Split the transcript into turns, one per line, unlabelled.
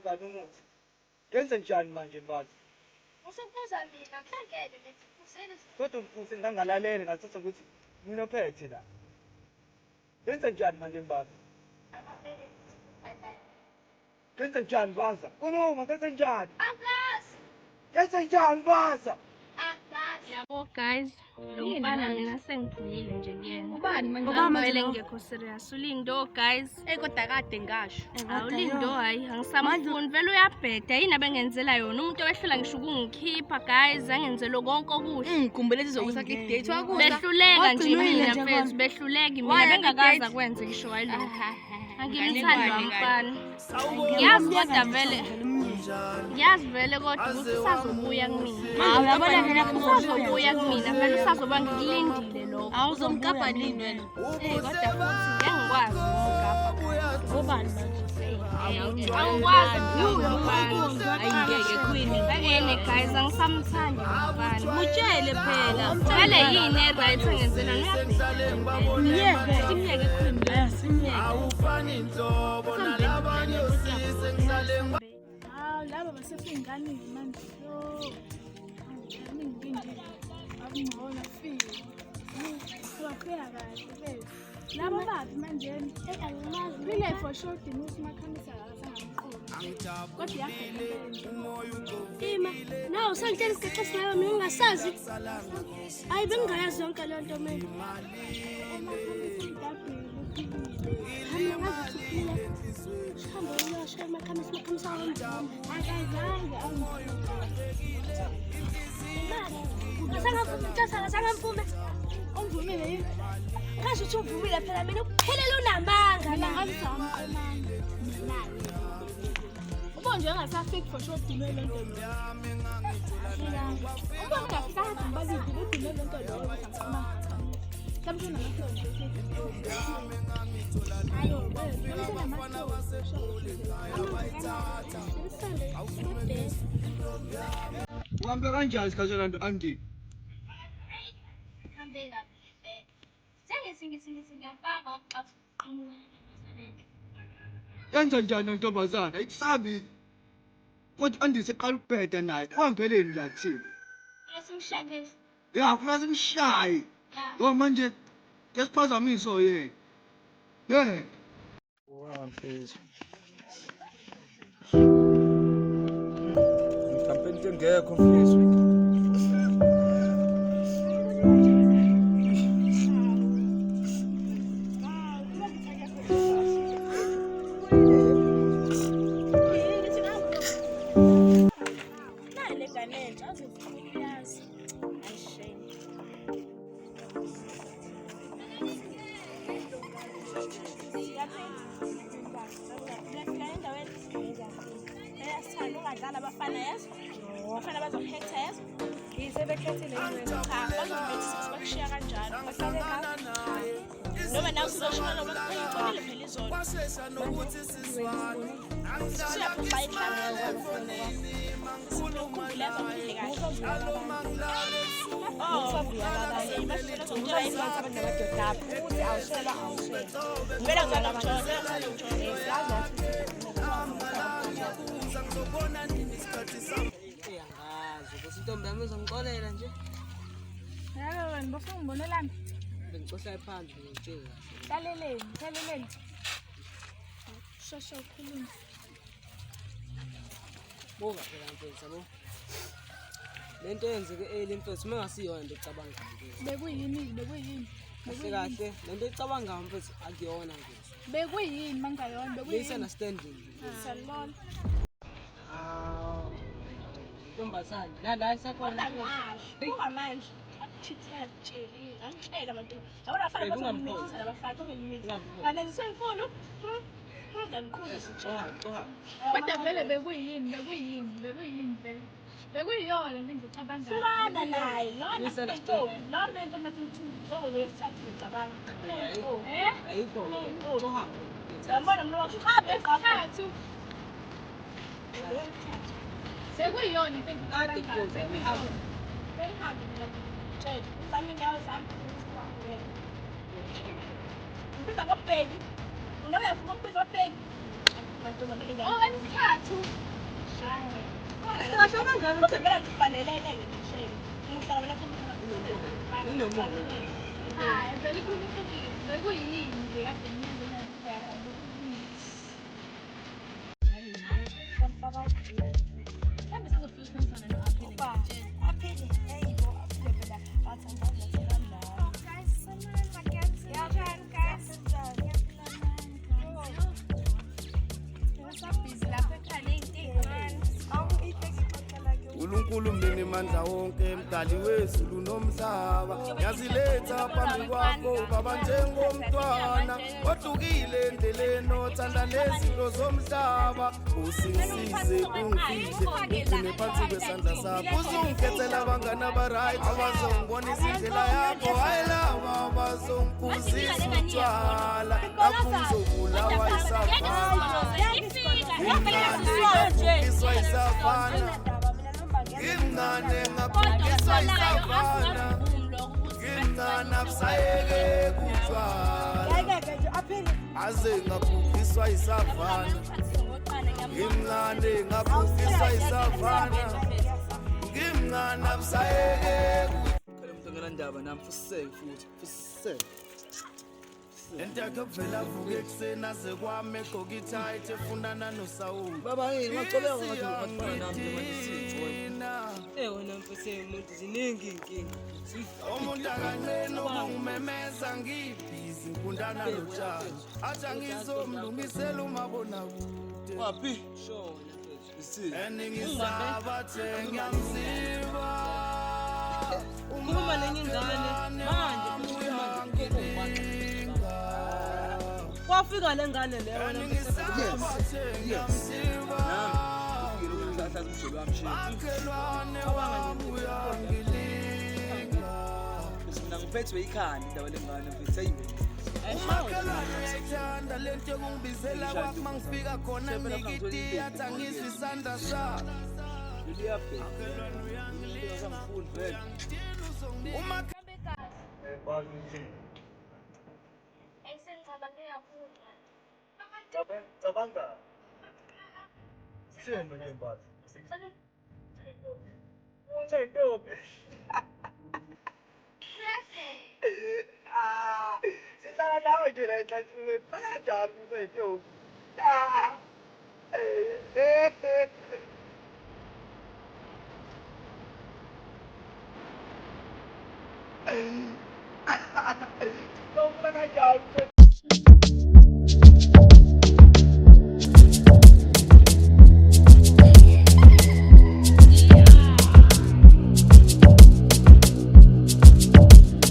Ngani umuthi? Ngenze njani manje mfazi?
Usuphuza mina kuhlangene nethi phuzele.
Kodwa mfuse ngangalaleli ngathatha ukuthi mina ophethe la. Ngenze njani manje mfazi? Ngenze njani mfaza? Khuluma ngenze njani?
Angazi.
Ngenze njani mfaza?
Angazi.
Yabo guys, lo mfana mina sengiphumile nje kuyena.
Ubani manje?
Ngoba vele ngekho serious. Ulindo guys.
Eh kodwa kade ngasho.
Awulindo hayi angisamfuni vele uyabheda yini abengenzela yona umuntu owehlula ngisho ukungikhipha guys angenzele konke okuhle.
Ngikhumbule sizokusa ke date wakusa.
Behluleka nje
Wagcina uyile
mina
nje
mfethu behluleka mina
Waya
bengakaze
kwi-date?
akwenze ngisho wayilokho. Angimthandi
Ngane
wamfana. Ngiyazi kodwa vele ngiyazi vele kodwa ukuthi usazobuya kumina.
Manje uyabona vele
Usazobuya kumina vele usazoba ngikulindile lokho.
Awuzomkapa nini wena?
Eh kodwa futhi ngeke ngikwazi ukumgabha.
Ubani manje?
Angikwazi mfana.
Ayingeke queen.
Yini guys angisamthandi mfana.
Mutshele phela.
Vele yini e-right engenzela uyabheda.
Myeke, simyeke queen. Simyeke.
Hawu laba basefey'nganeni manje yo. Ngilindile. Akungcono kufike. Wafika kahle bethu. Labo baphi manje?
Eyi angimazi.
Phile for sure dini ukuthi umakhamisa akasangamqondi. Kodwa iyagula.
Ima, nawu sengitshela isigaxa singaka mina ngingasazi. Hayi bengingayazi yonke leyo nto mina.
Umakhamisa idabhile uphilile.
Hayi mina ngazi ukuthi uphile. Sihambe uyosho emakhamisa umakhamisa wamvuma.
Akazange angivuma.
Imali. Akazange mthatha akazange amvume.
Umvumile yini?
Ngazi ukuthi uvumile phela mina uphelele unamanga
Mina
manje.
ngazi awamqomanga. Uba nje engasafiki for sure udume le nto leyo. Uba ungafika hadi ngibabili udume le nto leyo ukuthi angiqomanga. Mhlawumbe unamahloni
Uhambe kanjani isikhathi solanto Andy?
Hambe kabi. Sengithi ngiyafaka ukuxaxa.
Yenza njani ntombazana? Ayikusabi. Kodwa Andy seqala ukubheda naye. Uhambeleni la kuthina?
Simshake.
Ya, kufanele simshaye. Ngoba manje kuyasiphazamisa yena. Yeah.
Wa mfethu. Mhlawumbe into engekho mfethu.
Nayi le gane entsha azovuka uyazi. Hayi shame. Uyafika endaweni? Bayasithanda ungadlali abafana yazi. Abafana bazokuhetha yazi.
Yisebekhethile yini?
Cha, bazokumethisa ukuthi bakushiya kanjalo. Noma nawe usuzoshona noma uyibonile phela izolo. Usuyaphuca inhlanga. Ukhumbule yazi uphile kahle. Oh,
Ukuthi awushelwa awushelwa.
Vele ngizana ngijona, ngizana ngijona.
Uyangazi ukuthi intombi yami izongixolela nje.
Yebo wena bafuna ungibonelani?
Bengixoxa phandle ngitshela kahle.
Hlaleleni, hlaleleni. Shasha ukhulume.
Buka phela mfethu yabo. Le nto eyenzeke early mfethu uma ngasiyona into ecabangayo mfethu.
Bekuyini? Bekuyini?
Kahle kahle le nto ecabangayo mfethu akuyona mfethu.
Bekuyini mangayona? Bekuyini?
Misunderstanding.
Salibona.
Ntombazane la la isakhona.
Buka manje. Chithela tsheli. Angitshela abantu. Yabona abafana bazomithisa labafana bazomithisa. Kanti senkulu. Ngikhulu sitshela. Kodwa vele bekuyini? Bekuyini? Bekuyini vele? Bekuyiyona le ngicabanga. Hlukana naye. Lona
Misunderstanding.
lona into ngathi ngizokuyithatha ngicabanga. Eh?
Ayikho. Uhambe.
Yabona mina wakuhambe ngesikhathi. Sekuyiyona into
Kade
engicabangayo.
kuze.
Sekuyiyona. Bengihambe mina tshela. Zami inyawo zami. Ngibiza ngobheki. Unobe ufuna ukubiza ngobheki.
Owesithathu.
Ngasho kangaka ukuthi vele kufanelene nje. Ngihlala lapho
Hayi, vele bekuyini nje kade ngiyenze na. Mhlawumbe sizofika ukhulumisana no-Aphile.
Aphile, hey bo, aphile phela bathandana nawe.
Oh guys, sanibonani bakithi. Njani guys? Ngisabhizi lapha ekhaya ney'nto ey'ncane.
uNkulunkulu mnini mandla wonke mdali wezulu nomhlaba ngiyaziletha phambi kwakho baba njengomntwana ohlukile endleleni othanda nezinto zomhlaba usingisize ungifihle ugcine phansi kwesandla sakho uzungikhethela abangani abaright abazongibonisa indlela yakho hayi laba abazongiphuzisa utshwala lapho ngizobulawa isafana ngakhugiswa isafana ngimncane ngakhugiswa isafana ngimncane abusayeke kutshwala aze ngakhugiswa isafana ngimncane ngakhugiswa isafana ngimncane abusayeke.
Khala umuntu ongenandaba nami fuseke futhi fuseke.
Lento yakhe kuvela avuke ekuseni aze kwami egqoke ithayithi efunana noSawuli.
Baba yini ungacoleka ngathi ungafana nami nje manje sitho wena.
Eh wena mfethu umuntu ziningi inkinga.
Umuntu akanqeni ukungimemeza ngibhizi ngikundana notshani. Athi angizomlungisela umabonakude.
Waphi?
Sure wena mfethu.
Isithini?
Eningisabathe ngiyamziba.
Khuluma nenye ingane manje futhi manje kukho. Kwafika le ngane leyo wena mfethu.
Yes. Nami ufike lokhu ngihlahlaza umjolo wami shame.
Makhelwane wami uyangilinga.
Bese mina ngiphethwe ikhanda indaba lengane mfethu ayiwe.
Umakhelwane uyayithanda lento yokungibizela kwakho mangifika khona ngikiti athi angizwe isandla sakho.
Liyabheka. Angifuni vele.
Sengicabange kakhulu.
Cabanga. Sithembe nje mbathi. Useyintombi. Ah, sihlala nawe nje la enhlathini. Kanjani useyintombi? Ah. Noma kanjani?